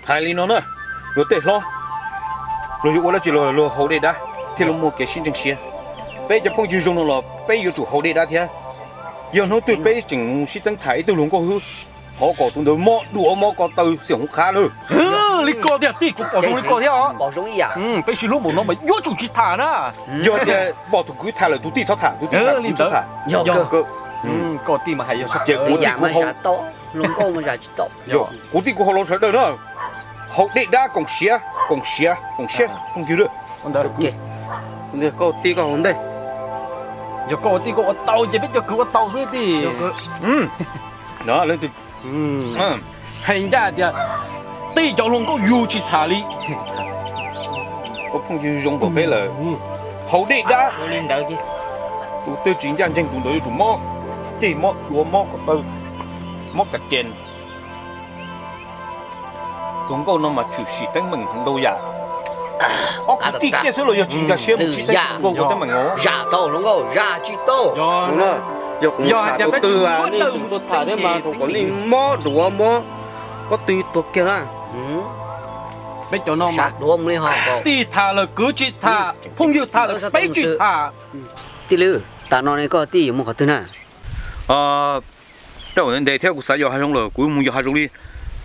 Hais li no na, luag tej hlob, luag yuav ua dab tsi los luag haus dej dab thiaj li muaj kev sib ntseeg siab. Peb cov phooj ywg zoo no los peb yuav tsum haus dej dab thiab. Yog hnub twg peb tseem mus sib txeeb tham ib tug hluas nkauj hwb, thov kom tus ntawd mob duav mob ko taw xiam huv qhab lawm. Li ko tiag tij, kuv pom zoo li ko thiab os. Peb sib hlub npaum no mas yuav tsum tsis tham na. Yog tias pom tus kwv tham lawm tus tij txhob tham, tus tij tham tus kwv txhob tham. Koj tij mas hais yog ces kuv tij kuv haus, kuv tij kuv haus los sawv daws na. Haus dej dab koom siav, koom siav, koom siab phooj ywg. Koj tij koj haus ntej. Yog koj ua tij koj ua tau ces peb cov kwv ua tau xwb tij. Leej twg hais ncaj tias tij cov hluas nkauj yus tsis tham li. Ua phooj ywg zoo npaum peb lawm, haus dej dab li ntawd, tus twg tsis ncaj ntseeg tus ntawd yuav tsum mob ceg mob duav mob ko taw, mob kas ces. Hluas nkauj no mas tshwm sim teeb meem heev ntau yam. Ob kwv tij kiag xwb los yog tsis nkag siab mus tsis txeeb hluas nkauj ua teeb meem os. Zam tau hluas nkauj zam tsis tau. Yog hais tias peb tsis muab dawm mus tuaj tham thiab mas thaum kom nej mob duav mob pob tw tuag kiag na. Peb cov no mas tij tham lawm kwv tsis tham, phooj ywg tham lawm peb tsis tham. Tij Lwm, tas no ne koj tij yuav mus qhov twg na? Tej zaum ntev thiab kuv xav yos hav zoov lawm, kuv yuav mus yos hav zoov li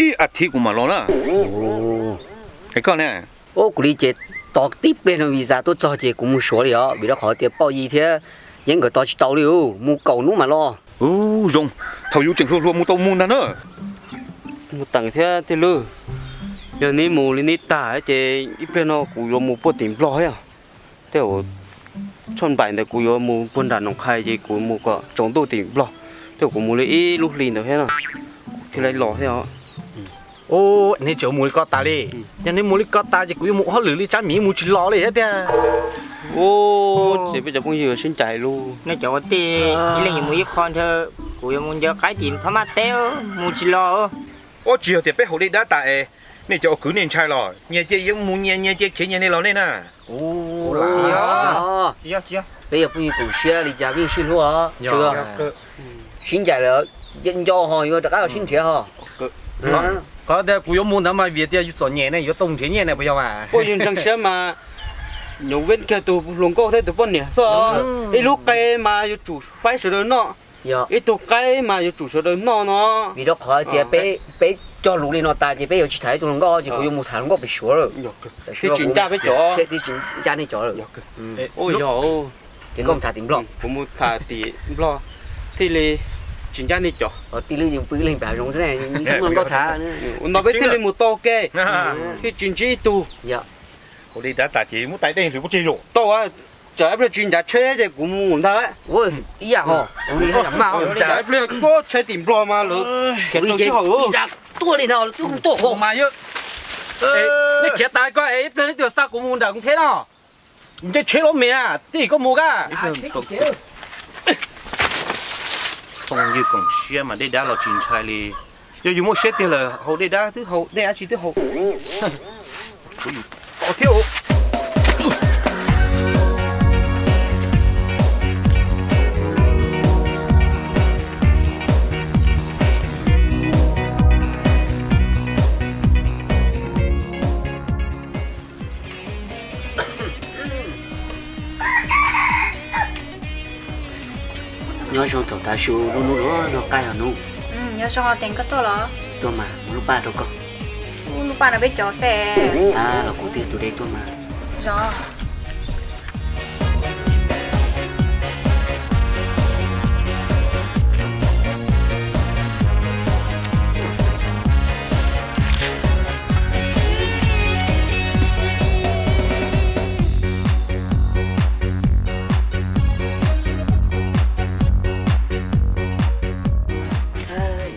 ib as thiv kuv mam los na. Es koj ne? Ub, kuv li ces tos tib pliag no visa tuaj txog ces kuv mus Suav li os, vim rau qhov tias Poj Yi thiab Yeeb nkawd tos tsis tau li, mus kaum hnub mam los. Ub, zoo, thaum yus tseem hluas hluas mus tau mus ntag na. Mus teem thiab tij Lwm, yog neb mus li neb tag ces ib pliag no kuv yuav mus puag tim Nplog thiab. Tej zaum tshoj npaim ntawd kuv yuav mus puag nram Noom Qhais ces kuv mus kom tsaus ntuj tim Nplog, tej zaum kuv mus li ib lub hli ntawd thiab no, kuv thiaj li los thiab os. Ub, neb tseem mus li ko tas li. Yog neb mus li ko tas ces kuv yuav mus ua hauj lwm li tsab miv mus tsis los li thiab tiag. Ub, ces peb cov phooj ywg sib ncaim lug. Nej cov ua tij ib leeg yuav mus ib qho nrho, kuv yuav mus ncaws qaib tim Phab Mab teb, mus tsis los. Ub, tsis yog tias peb haus dej dab tas es nej cov ua kwv nej ntshai los? Nyias cia yeej mus nyias, nyias cia khiav nyias li los nej na. Peb yog phooj ywg koom siab li cas peb yeej sib hlub os. Sib ncaim lawm, nco ho yuav rov qab los sib nrhiav ho. Qhov tias kuv yuav mus ntawd mas vim tias yus txom nyem ne, yuav tau nrhiav nyiaj ne puas yog mas? Phooj ywg ntseeg siab mas, nyuam veb kiag tus hluas nkauj thiab tus poj niam xwb. Ib lub qe mas yuav tsum faib sawv daws noj, ib tug qaib mas yuav tsum sawv daws noj no. Vim rau qhov tias peb cog lus li no tas ces peb yuav tsis tham ib tug hluas nkauj ces kuv yuav mus tham hluas nkauj pem Suav lawm. Thiaj tsis ncaj peb cov, thiaj tsis ncaj nej cov lawm. Ua yog ces koj mus tham tim Nplog, kuv mus tham tim Nplog thiaj li tsis ncaj nej cov. Tij Lwm pw ib leeg pem hav zoov xwb, nkauj tham no peb thiaj li mus tau ke, thiaj tsis ntsib ib tug. Ua li dab tas ces muab tais dej hliv pub tseg zaum tau. Tsam ib pliag tsis ncav tsheb ces kuv mus ntag. Ib yam ho, ib pliag koj tsheb tim Nplog mas lawv khiav rau sib haum tuaj li no twb tuaj mas yog. Nej khiav tas ko es ib pliag nej twb xa kuv mus nram Koob Theb no. Nce tsheb los mas tij, koj mus koj. Phooj ywg koom siab mas dej dab los tsis ntshai li. Yog yus muaj siab tiag lawm haus dej dab twb haus, dej dab tsi twb haus. Kuv yus to thiab. Nyob zoo thaum tav su, lub hnub luag noj qaij os nub. Nyob zoo, Teem koj tuaj los? Tuaj mas, muab lub paj rau koj. Lub paj no peb cov xwb. Los kuv twb tus dej tuaj mas. Zoo.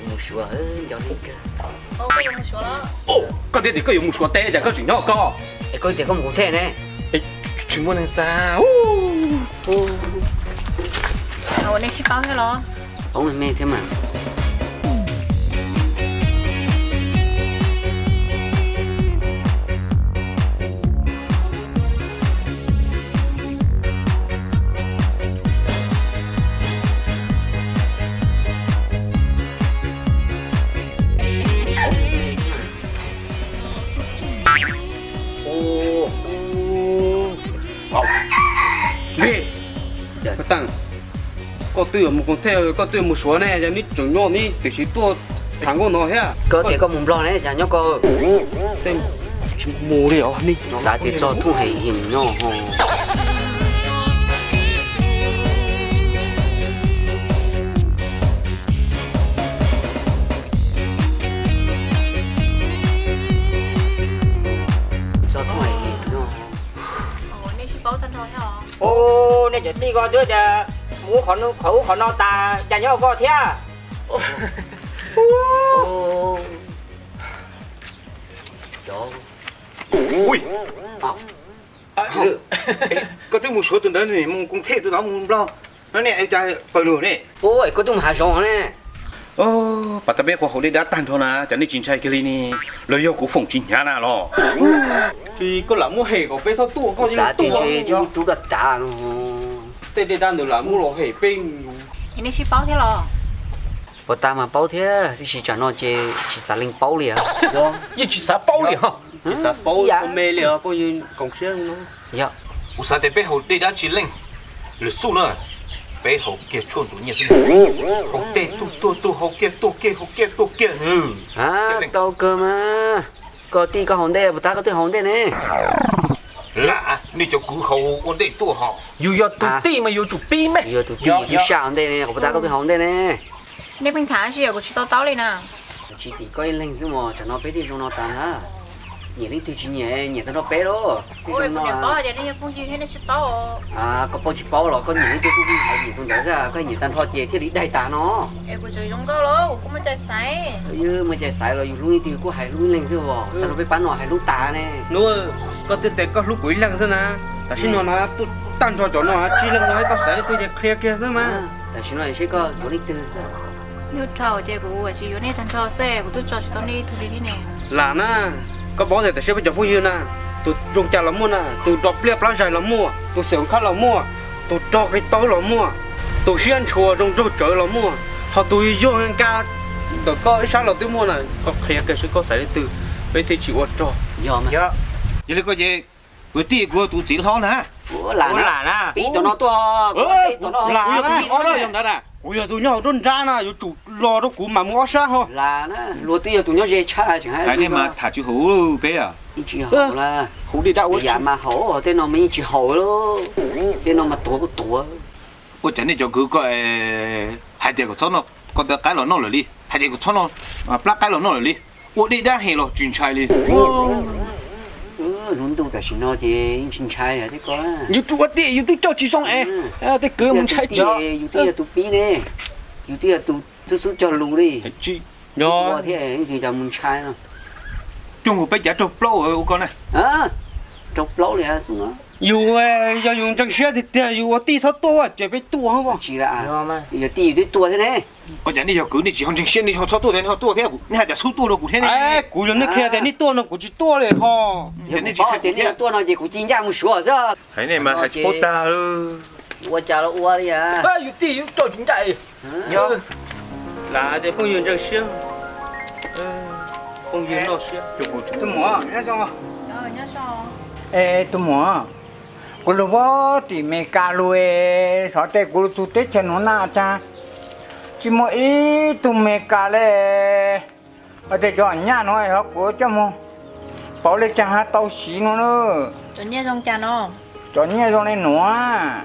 Mus Suav nco nej kawg. Koj tias koj yuav mus Suav teb cas koj tseem nyob koj? Es koj tias koj mus Koob Theb ne? Tsis muaj neeg xa. Ua nej sib paub thiab los? Paub me me thiab mas. Taag, koj twb yuav mus koom thej, koj twb yuav mus Suav ne, yog neb tseem nyob neb twb tsis tuaj tham nkauj no thiab. Koj tias koj mus Nplog ne, cas nyob koj tej mus li os, xav tias txog thub heev heev no ho. Txog thub heev heev no. Nej sib paub tag nrho thiab os? Ub, nej cov tij ko twb tias mus ub qhov ub qhov no tas cas nyob koj thiab. Ui, koj twb mus Suav tus ntawd, mus koom thej tus ntawd mus Nplog, no ne cas pawg lug ne. Ub, koj twb mus hav zoov ne. Pas tas peb qhuav haus dej dab tag nrho na, cas nej tsis ntshai kiag li ne? Los yog kuv foom tsis hnyav na los? Tsis, koj lam muab hem kom peb txhob tuaj, koj xav tias tuaj rub dab tas no. Tej dej dab ntawd lam muab los hem peb. Nej sib paub thiab los? Puas tas mas paub thiab, tiam sis tsam no ces tsis xav lees paub li. Yeej tsis xav paub li ho. Tsis xav paub, me li os, phooj ywg koom siab no. Yog, kuv xav tias peb haus dej dab tsi leej lwm xub na, peb haus kiag tshuaj ntxuav nyiaj xwb. Haus tej tug tuag tug, haus kiag tuag kiag, haus kiag tuag kiag. Tau kawg mas. Koj tij koj haus ntej, puas tas koj twb haus ntej ne? Lam, nej cov kwv haus ua ntej tuaj ho. Yus yog tus tij mas yuav tsum pib me. Yus yog tus tij twb saj ua ntej ne, puas tas koj twb haus ntej ne? Nej pheej tham dab tsi kuv tsis to taub li na. Tsis tim koj ib leeg xwb mos, tsam no peb thiaj zoo no tas na. Nyiam leej twg tsis nyiam, nyiam tag nrho peb lauj. Kuv niam paub hais tias nej yog phooj ywg thiab nej sib paub. Koj paub tsis paub los koj nyiam leej twg kuj hais nyiam tus ntawd xwb, koj nyiam tag nrho ces thiaj li daig tas no. Es kuv tseem zoo nkauj los kuv kuj muaj cai xaiv. Muaj cai xaiv los yus hlub leej twg kuj hais hlub ib leeg xwb os, tag nrho peb pab no hais hlub tas ne. Hnub koj twb tias koj hlub kuv ib leeg xwb na, tam sim no na tuaj tag nrho cov no tsib leeg no, koj xaiv leej twg ces qhia kiag xwb mas. Tam sim no seb koj yuav leej twg xwb. Nyuaj dhau ces kuv tsis yuav nej tag nrho xwb, kuv twb tso tsis tau nej ib tug li thiab ne. Lam na, koj paub tias tam sim peb cov phooj ywg na, tus zoo cas los muaj na, tus rog pliaj plab zais los muaj, tus xeem khab los muaj, tus rog qi taub los muaj, tus siab ntshua zoo nraug tsawv los muaj, ho tus yuag nkag ntawm koj ib sab los twb muaj na. Koj qhia kiag seb koj xaiv leej twg, peb thiaj tsis ua rog. Yog li koj ces kuv tij kuv tus txiv hlob na. Lam na, pib tus no tuaj, lam na, kuv yog tus nyob hauv nruab nrab no, yuav tsum los rau kuv mam mus ob sab ho. Lam na, luag twb yog tus nyob ze tshaj tseem hais nej mas tham tsis haum peb. Tsis haum la, haum dej dab ua yam mas haum, tej no mas yeej tsis haum, tej no mas tuav kuj tuav. Ua cas nej cov kwv ko hais tias kom txhob noj ko taw qaib los noj lawm li, hais tias kom txhob noj plab qaib los noj lawm li, ua dej dab hem los tsis ntshai li. Hnub ntuj tam sim no ces yeej tsis ntshai thiab ko. Yus tus ua tij yus twb coj tsis zoo es, tej kwv mus ntshai tsis. Yus twb yog tus pib ne, yus twb yog tus xub xub cog lus li. Yog thiab, yeej tsis cov mus ntshai no. Coj mus peb cav raug plaub ua ko na. Raug plaub li xwb no. Yus, yog yus ntseeg siab tiag tiag yus ua tij txhob tuaj ces peb tuaj. Tsis, yog tij yus twb tuaj thiab ne. Koj cas nej yog kwv nej tsis ho ntseeg siab, nej ho txhob tuaj thiab, nej ho tuaj thiab, nej hais cas xub tuaj rau kuv thiab ne. Kuv yog nej qhia tias nej tuaj no kuv tsis tuaj li ho. Yog nej tsis qhia tias nej tuaj no ces kuv ci ncaj mus Suav xwb. Hais nej mas hais tsis paub tag. Ua cas los ua li. Yus tij yus coj tsis ncaj. Yog, lam tias phooj ywg ntseeg siab, phooj ywg noj siab. Tus muam, es tus muam, kuv lug puag tim Meskas lug es xyov tej kuv lug txug teb chaws nuav na cas tsis muaj ib tug Meskas le. Hais tias cov nyaj nuav ho kuv coj moog pauv le caag hab tau siv nuav na. Cov nyaj zoo li nuav.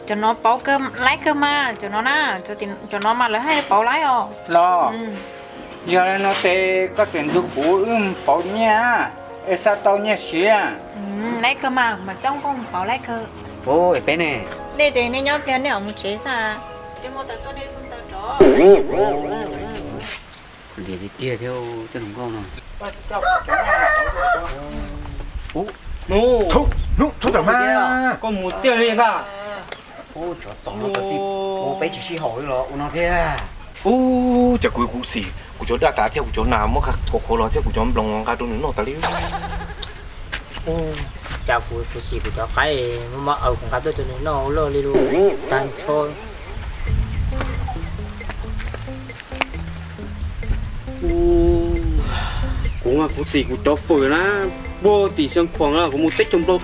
Cov nuav pauv laib kawg mas, cov nuav na, cov nuav mas lawv haj pauv laib os. Los, yog le nuav tes koj tseem nrug kuv wb pauv nyaj, es xav tau nyaj siav. Laib kawg mas, kuv mam coj koj mus pauv laib kawg. Peb ne, nej ces nej nyob pliag nej mam mus tsev xwb. Hnub, hnub, hnub, koj mus tiag li ntag. Ub, tsov tom no txi, peb tsis sib haum li los ua no thiab. Ub, cas kuv, kuv xim kuv cov daj tas thiab kuv cov nas muab qhuav qhuav los thiab kuv cov nploos nqa rau nws noj tas li. Ub, cas kuv, kuv xim kuv cov qaib muab muab aws kuv nqa tuaj rau nws noj ua luaj li lub tag nrho. Kuv, kuv xim kuv cov fawm na, puag tim Xeev Khuam na, kuv mus teb chaws Nplog,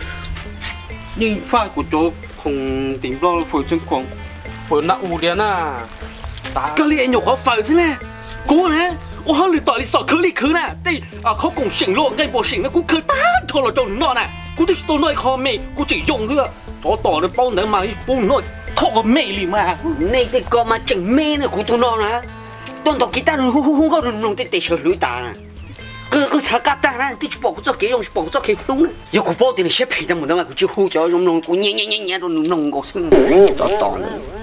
Yeej faj kuv cov khoom tim Nplog fawm tseem khoom fawm na u diav na. Kawg li es nyuam qhuav fawm xwb ne. Kuv na, ua hauj lwm tom Resort khwv li khwv na, tej khoom koom seem los nqe npau seem na kuv khaws tag nrho los rau nws noj na. Kuv twb tsis tau noj ib qho me, kuv tseem yoo xwb. Tsov tom nws paub ntawd mas pub noj thoj me li mas. Nej tej ko mas tseem me na kuv tus no na. Tuaj ntaus kiv tag nws hu hu hu nkauj nws mloog tej tes sawv hlwv tas na. Qw qw txhav qab tag na, twb tsis pom kuv txoj kev zoo tsis pom kuv txoj kev hlub na. Yog kuv paub tias nws siab phem tau mus ntawd mas kuv tsis hu cov zoo mloog, kuv nyiav nyiav nyiav nyiav rau nws mloog nkaus xwb. Tsov tom ntawd.